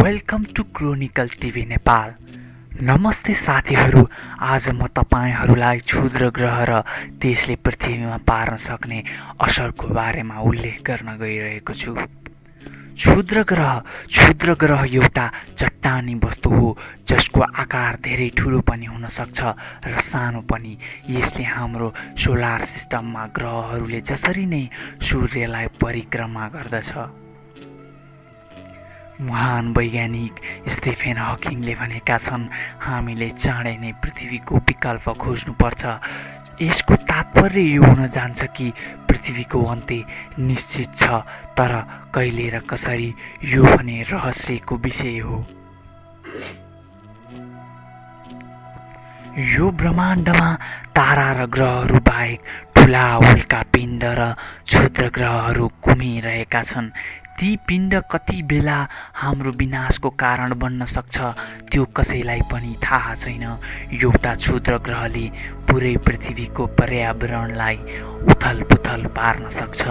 Welcome to Chronicle TV Nepal. नमस्ते साथीहरू, आज म तपाईहरूलाई क्षुद्र ग्रह र त्यसले पृथ्वीमा पार्न सक्ने असरको बारेमा उल्लेख गर्न गइरहेको छु। क्षुद्र ग्रह एउटा चट्टानी वस्तु हो जसको आकार धेरै ठुलो पनि हुन सक्छ र सानो पनि। यसले हाम्रो सोलर सिस्टममा ग्रहहरूले जसरी नै सूर्यलाई परिक्रमा गर्दछ। महान वैज्ञानिक स्टिफेन हकिङले भनेका छन्, हामीले चाँडै नै पृथ्वीको विकल्प खोज्नुपर्छ। यसको तात्पर्य यो हुन जान्छ कि पृथ्वीको अन्त्य निश्चित छ, तर कहिले र कसरी यो भने रहस्यको विषय हो। यो ब्रह्माण्डमा तारा र ग्रहहरू बाहेक ठुला उल्का पिण्ड र क्षुद्र ग्रहहरू घुमिरहेका छन्। ती पिण्ड कति बेला हाम्रो विनाशको कारण बन्न सक्छ त्यो कसैलाई पनि थाहा छैन। एउटा क्षुद्र ग्रहले पुरै पृथ्वीको पर्यावरणलाई उथलपुथल पार्न सक्छ।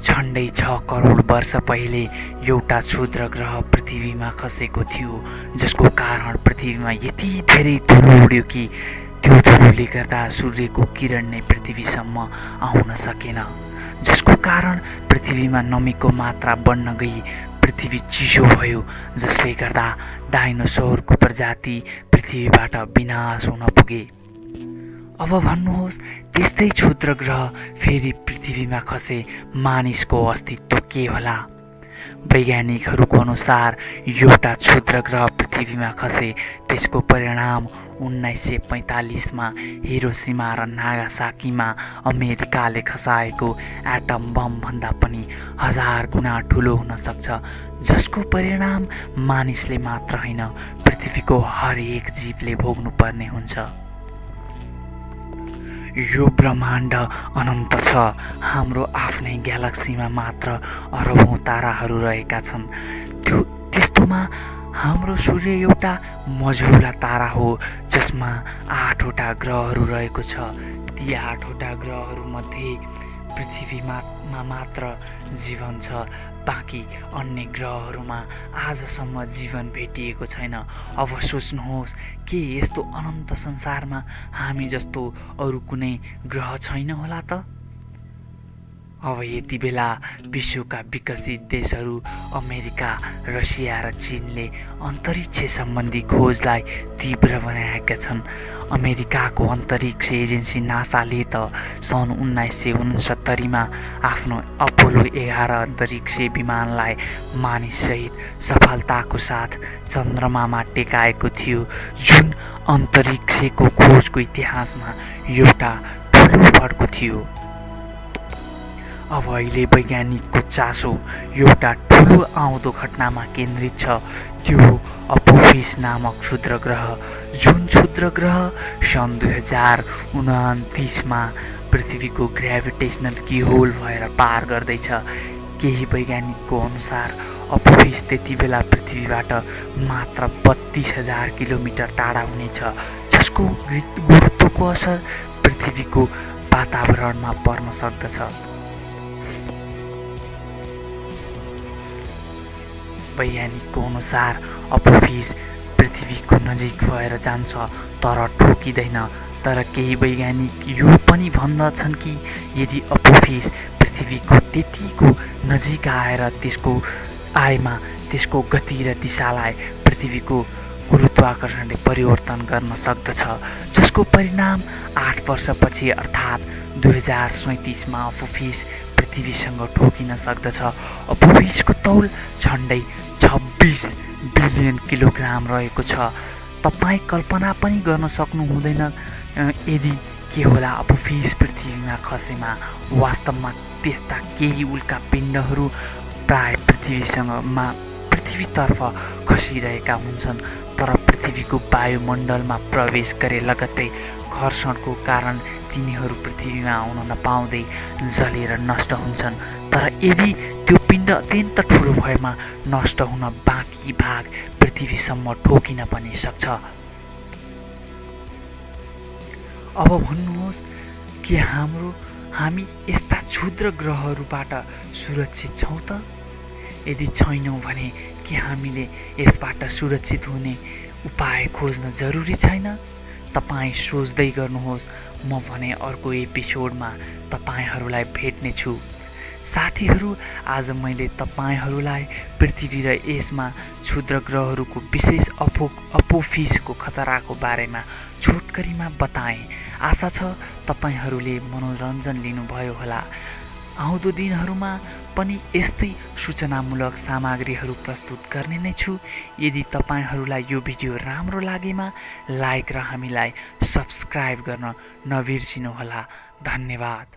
झन्डै 6 करोड वर्ष पहिले एउटा क्षुद्र ग्रह पृथ्वीमा खसेको थियो, जसको कारण पृथ्वीमा यति धेरै धुलो उड्यो कि त्यो धुलोले गर्दा सूर्यको किरण नै पृथ्वीसम्म आउन सकेन, जसको कारण पृथ्वीमा नमीको मात्रा बढ्न गई पृथ्वी चिसो भयो, जसले गर्दा डाइनोसोरको प्रजाति पृथ्वीबाट विनाश हुन पुगे। अब भन्नुहोस्, त्यस्तै क्षुद्र ग्रह फेरि पृथ्वीमा खसे मानिसको अस्तित्व के होला? वैज्ञानिकहरूको अनुसार एउटा क्षुद्र ग्रह पृथ्वीमा खसे त्यसको परिणाम 1945मा हिरोसिमा र नागासाकीमा अमेरिकाले खसाएको एटम बम भन्दा पनि 1000 गुणा ठुलो हुन सक्छ, जसको परिणाम मानिसले मात्र होइन पृथ्वीको हरेक जीवले भोग्नुपर्ने हुन्छ। यो ब्रह्माण्ड अनन्त छ। हाम्रो आफ्नै ग्यालेक्सीमा मात्र अरबौं ताराहरू रहेका छन्। त्यस्तोमा हाम्रो सूर्य एउटा मझौला तारा हो जसमा 8वटा ग्रहहरू रहेको छ। ती 8वटा ग्रहहरूमध्ये पृथ्वीमा मात्र जीवन छ, बाँकी अन्य ग्रहहरूमा आजसम्म जीवन भेटिएको छैन। अब सोच्नुहोस्, के यस्तो अनन्त संसारमा हामी जस्तो अरू कुनै ग्रह छैन होला त? अब यति बेला विश्वका विकसित देशहरू अमेरिका, रसिया र चीनले अन्तरिक्ष सम्बन्धी खोजलाई तीव्र बनाएका छन्। अमेरिकाको अन्तरिक्ष एजेन्सी नासाले त सन् 1969मा आफ्नो अपोलो 11 अन्तरिक्ष विमानलाई मानिससहित सफलताको साथ चन्द्रमामा टेकाएको थियो, जुन अन्तरिक्षको खोजको इतिहासमा एउटा ठुलो पड्को थियो। अब अहिले वैज्ञानिकको चासो एउटा ठुलो आउँदो घटनामा केन्द्रित छ। त्यो हो अपोफिस नामक क्षुद्र ग्रह। जुन क्षुद्र ग्रह सन् 2029मा पृथ्वीको ग्रेभिटेसनल कीहोल भएर पार गर्दैछ। केही वैज्ञानिकको अनुसार अपोफिस त्यति बेला पृथ्वीबाट मात्र 32,000 किलोमिटर टाढा हुनेछ, जसको गुरुत्वको असर पृथ्वीको वातावरणमा पर्न सक्दछ। वैज्ञानिकको अनुसार अपोफिस पृथ्वीको नजिक भएर जान्छ तर ठोकिँदैन। तर केही वैज्ञानिक यो पनि भन्दछन् कि यदि अपोफिस पृथ्वीको त्यतिको नजिक आएर त्यसको गति र दिशालाई पृथ्वीको गुरुत्वाकर्षणले परिवर्तन गर्न सक्दछ, जसको परिणाम 8 वर्षपछि अर्थात् 2037मा अपोफिस पृथ्वीसँग ठोकिन सक्दछ। अपोफिसको तौल झन्डै 26 बिलियन किलोग्राम रहेको छ। तपाईँ कल्पना पनि गर्न सक्नु हुँदैन यदि के होला अपोफिस पृथ्वीमा खसेमा। वास्तवमा त्यस्ता केही उल्का पिण्डहरू प्राय पृथ्वीतर्फ खसिरहेका हुन्छन्, तर पृथ्वीको वायुमण्डलमा प्रवेश गरे लगत्तै घर्षणको कारण तिनीहरू पृथ्वीमा आउन नपाउँदै जलेर नष्ट हुन्छन्। तर यदि त्यो पिण्ड अत्यन्त ठुलो भएमा नष्ट हुन बाँकी भाग पृथ्वीसम्म ठोकिन पनि सक्छ। अब भन्नुहोस्, के हामी यस्ता क्षुद्र ग्रहहरूबाट सुरक्षित छौँ त? यदि छैनौँ भने के हामीले यसबाट सुरक्षित हुने उपाय खोज्न जरुरी छैन? तपाईँ सोच्दै गर्नुहोस्। म भने अर्को एपिसोडमा तपाईँहरूलाई भेट्नेछु। साथीहरू, आज मैले तपाईँहरूलाई पृथ्वी र यसमा क्षुद्र ग्रहहरूको विशेष अपोफिसको खतराको बारेमा छोटकरीमा बताएँ। आशा छ तपाईँहरूले मनोरञ्जन लिनुभयो होला। आउँदो दिनहरूमा पनि यस्तै सूचनामूलक सामग्रीहरू प्रस्तुत गर्ने नै छु। यदि तपाईँहरूलाई यो भिडियो राम्रो लागेमा लाइक र हामीलाई सब्स्क्राइब गर्न नबिर्सिनुहोला। धन्यवाद।